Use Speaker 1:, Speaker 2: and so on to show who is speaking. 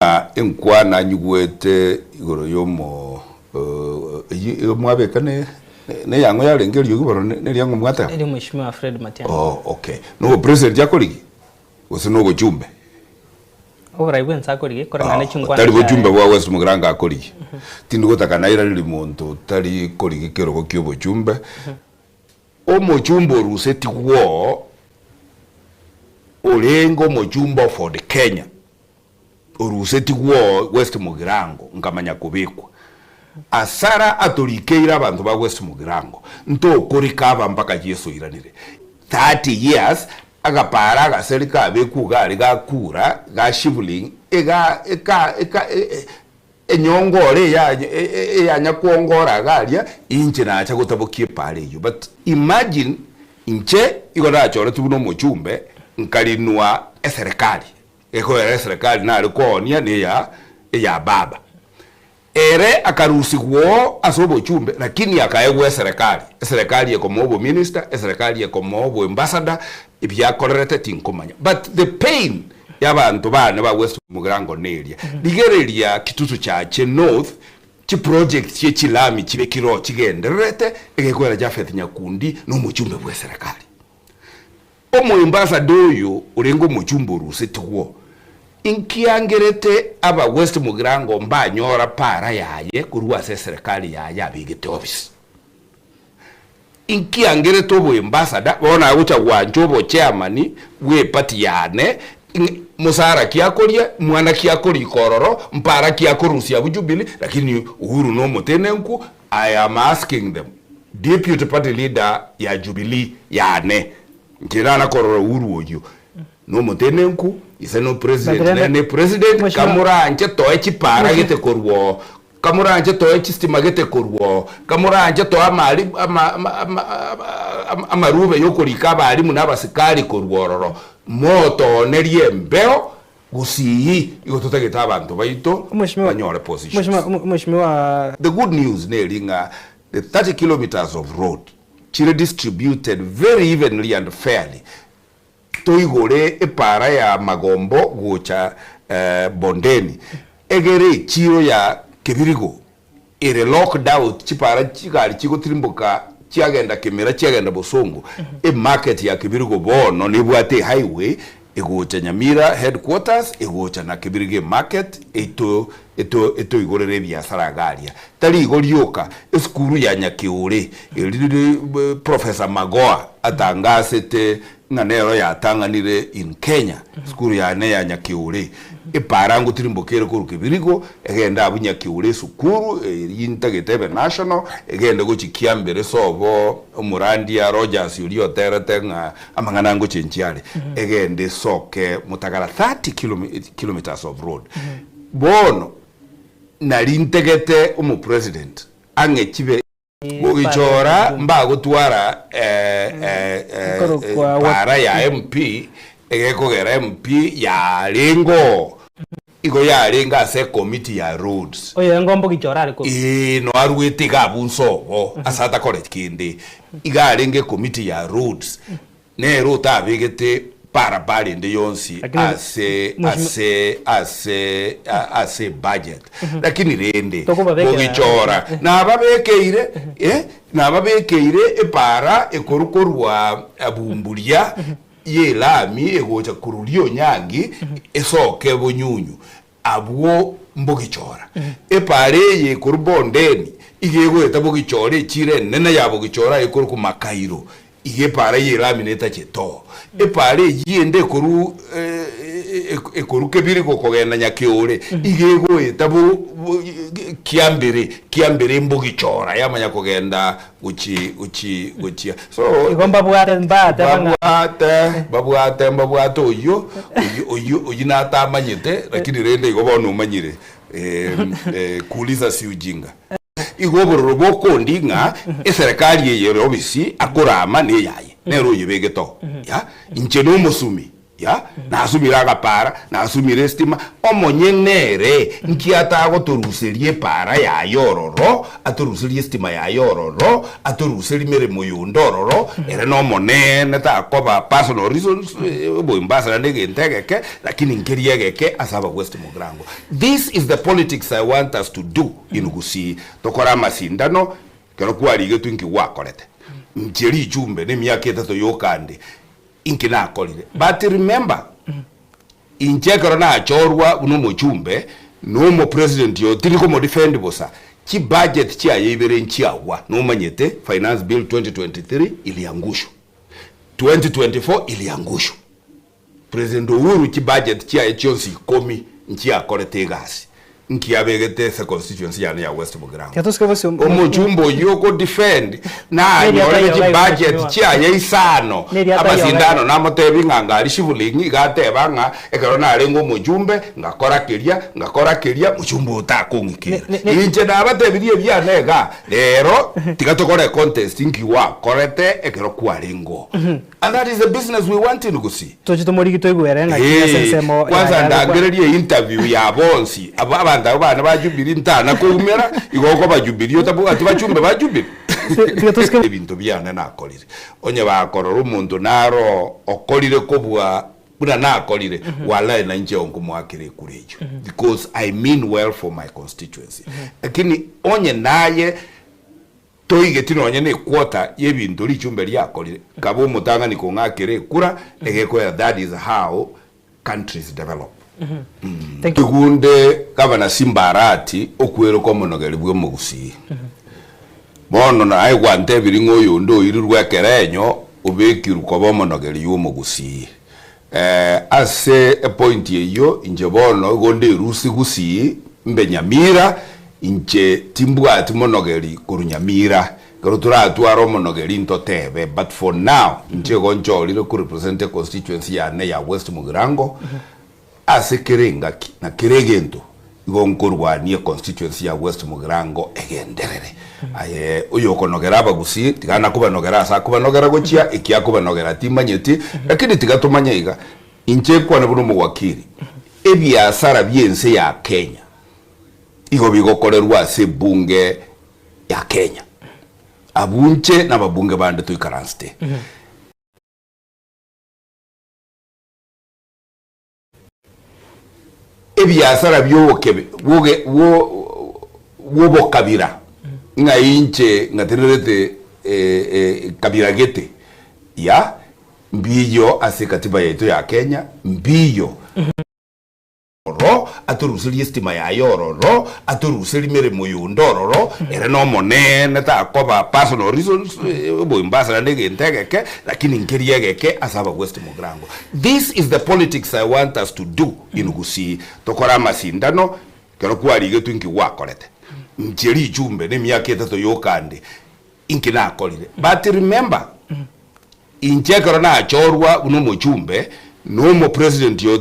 Speaker 1: Buna enkwana nyigwete igoro y'omo eyio mwabeka ne neyang'o yarenge eriogi bono neriang'o mwateba?
Speaker 2: Erio Mheshimiwa Fred Matiang'i.
Speaker 1: Oh okay. Nobopresident akorigia gose nobochumbe?
Speaker 2: Oborai bwensi akorigia koreng'ana ne chinkwana
Speaker 1: Tari
Speaker 2: chiaye.
Speaker 1: bochumbe bwa West Mugirango akorigia. Tindi gotaka nairaneria monto otari korigia kerogo kia obochumbe. Omochumbe orusetigwe oo orenge omochumbe o Ford Kenya. Orusetigwe oo West Mugirango nkamanya kobekwa. Asara atorikeire abanto ba West Mugirango ntokorika aba mpaka Yeso oiranire. 30 years agapara agaseri kabekwa iga aria gakura ga shivling ega eka eka enyongore eya eyanya kwongora iga aria inche nacha gotabokia epara eyio but imagine inche igo nachoretwe buna omochumbe nkarinwa eserekari Egoera eserekari nare koonia neya eya baba. Ere akarusigwa oo ase obochumbe lakini akaegwa eserekari. Eserekari ekomoa obominister, eserekari ekomoa oboambassador, ebiakorerete tinkomanya. But the pain yabanto bane ba West Mugirango neria. Rigereria Kitutu Chache North, chiproject chie chilami chibekire oo chigendererete, egekoera Japheth Nyakundi nomochumbe bweserekari. Omoembasada oyo orenge omochumba orusetigwo, inkiangerete aba West Mugirango mbanyora para yaye korwa ase eserekari yaye abegete ofisi. Inkiangerete oboembasada bono agocha gwancha obochairman bwe party yane ng'a mosara ki akoria, mwana ki akorika ororo, mpara ki akorusia abwo Jubilee, lakini Uhuru nomotenenku, I am asking them. Deputy party leader ya Jubilee yane inche nana korora Uhuru oyio nomotenenku ise no president
Speaker 2: But rende-
Speaker 1: nere ne president
Speaker 2: Mheshimiwa-
Speaker 1: kamoranche toe chipara gete korwa oo kamoranche toe chistima gete korwa oo kamoranche toe amari ama ama ama ama amarube yokorika abalimu na abasikari korwa ororo motoonerie embeo Gusii igo totagete abanto baito
Speaker 2: Mheshimiwa-
Speaker 1: banyore positions.
Speaker 2: Mheshimiwa- Mheshimiwa
Speaker 1: The good news neri ng'a the 30 kilometres of road chire distributed very evenly and fairly toigore epara ya Magombo gocha Bondeni egere echiro ya Kebirigo ere locked out chipara chigari chigotirimboka chiagenda Kimira chiagenda Bosongo emarket ya Kibirigo bono nebwate ehighway egocha Nyamira headquarters egocha na Kibirigo emarket eito eto etoigorere ebiasara iga aria. Tari igo rioka esukuru ya Nyakeore eri Professor Magoha atangasete Ng'a nero yatang'anire in Kenya, esukuru yane ya Nyakeure, epaara ngotirimboka ere korwa Kebirigo, egende abwo Nyakeure esukuru, eyio ntagete ebe national, egende gochia Kiambere sobo omorandia Rogers oria oterete ng'a amang'ana ngochenchia are, egende esoke Mutagara 30 kilometres of road. Bono, nari ntagete omopresident ang'e chibe. Gogichora mbagotwara para ya MP egekogera MP yarenge oo igo yarenge ase ecommittee ya roads.
Speaker 2: Oyo engombo gichora are korwa.
Speaker 1: Ee no arwete iga abwo nsobo ase atakoreti kende iga arenge ecommittee ya roads. Nere otabegete parapara ende yonsi
Speaker 2: Lakini
Speaker 1: ase
Speaker 2: Mheshimiwa-
Speaker 1: ase ase ase ebudget. Lakini rende
Speaker 2: Tokobabekera-
Speaker 1: bogichora nababekeire eh, nababekeire epara ekorwa korwa Bumburia y'elami egocha korwa Rionyangi esoke Bonyunyu. Abwo mbogichora. Epaara eye ekorwa bondeni iga egoeta bogichora echiira enene ya bogichora ekorokwa Makairo, iga epaara y'elami netachete oo. Epaara eyio ende ekorwa ekorwa Kebirigo kogenda Nyakeore, iga egoeta bo Kiambere, Kiambere mbogichora yamanya kogenda gochi gochi gochia so
Speaker 2: Igo mbabwate mbateba ng'a
Speaker 1: mbabwate mbabwate mbabwate oyio oyio oyio oyio natamanyete lakini rende igo bono omanyire kuuliza si ujinga. Igo obororo bokondi ng'a eserekari eye ere obisi akorama neyaye nere oyebegete oo ya inche nomosumi. Ya, nasumire agapara, nasumire estima, omonyene ere nki atagotoruseria epara yaye ororo, atoruserie estima yaye ororo, atoruserie meremo yonde ororo, ere nomonene takoba personal reasons, oboimbasa naende egento egeke, lakini nkeria egeke ase aba West Mugirango. This is the politics I want us to do in Gusii. Tokore amasindano, ekero kwarigetwe nki gwakorete. Inche richumbe na emiaka etato yoka nde, Inki nakorire? But remember, inche ekero nachorwa buna omochumbe, na omopresident oyo tindi komodefend bosa, chibudget chiaye ibere nchiagwa, nomanyete finance bill 2023 iliangushwa, 2024 iliangushwa. President Uhuru chibudget chiaye chionsi ikomi nchiakorete egasi. Nki abegete ase constituency yane ya West Mugirango?
Speaker 2: Tiga tosike bosio
Speaker 1: Omochumba oyio oko defend nanyorire chibudget chiaye isano amasindano namotebi ng'a ngari shivling iga ateba ng'a ekero narenge omochumbe ngakora keria ngakora keria mochumba oyo takong'ikera. Inche nabatebirie ebiane igaa rero tiga tokore econtest nki gwakorete ekero kwarenge oo. And that is the business we want in Gusii.
Speaker 2: Toche tomorigi toigwere ng'aki ase
Speaker 1: Ee,
Speaker 2: ensemo
Speaker 1: kwanza
Speaker 2: yaye agokwana.
Speaker 1: ndangererie interview ya bonsi aba abanto aba bane ba Jubilee ntana koumera igo okoba Jubilee otabwati bachumbe ba Jubilee.
Speaker 2: Tiga tosike
Speaker 1: Ebinto biane nakorire onye bakorora omonto naro okorire kobua buna nakorire walai nainche nkomoakera ekura eyio because I mean well for my constituency lakini onye naye Toigeti nonya nequarter yebinto richumbe riakorire, kaba omotang'ani kong'akera ekura egekoera that is how countries develop.
Speaker 2: Thank you.
Speaker 1: Igunde Gavana Simba Arati okweroka omonogeri bw'omogusii. Bono naye gwantebirie ng'a oyonde oirirwe ekerenyo obekirwe koba omonogeri y'omogusii. Ase epointi eyio inche bono igo nderusie gusii mbe Nyamira, inche timbwati monogeri korwa Nyamira, ekero toratware omonogeri ntotebe but for now inche igo nchorire ko represent econstituency yane ya West Mugirango ase kera engaki na kera egento igo nkorwania econstituency ya West Mugirango egenderere. Aye oyokonogera abagusii tiga nakobanogera ase akobanogera gochia, eki akobanogera timanyeti, lakini tiga tomanye iga, inche nkwane buna omowakili, ebiasara bi'ense ya Kenya igo bigokorerwa ase ebunge ya Kenya. Abwo inche na ababunge bande toikaransete. Ebiasara bi'obokabira, ng'a inche ng'atenerete kabira gete, ya, mbiyo ase ekatiba yaito ya Kenya, mbiyo. Ororo, atoruserie estima yaye ororo, atoruserie meremo yonde ororo, ere nomonene takoba personal reasons, oboimbasa naende egento egeke, lakini nkeria egeke ase aba West Mugirango. This is the politics I want us to do in Gusii. Tokore amasindano, ekero kwarigetwe inki gwakorete. Inche richumbe na emiaka etato yoka nde, inki nakorire. But remember, inche ekero nachorwa buna omochumbe, na omopresident oyo.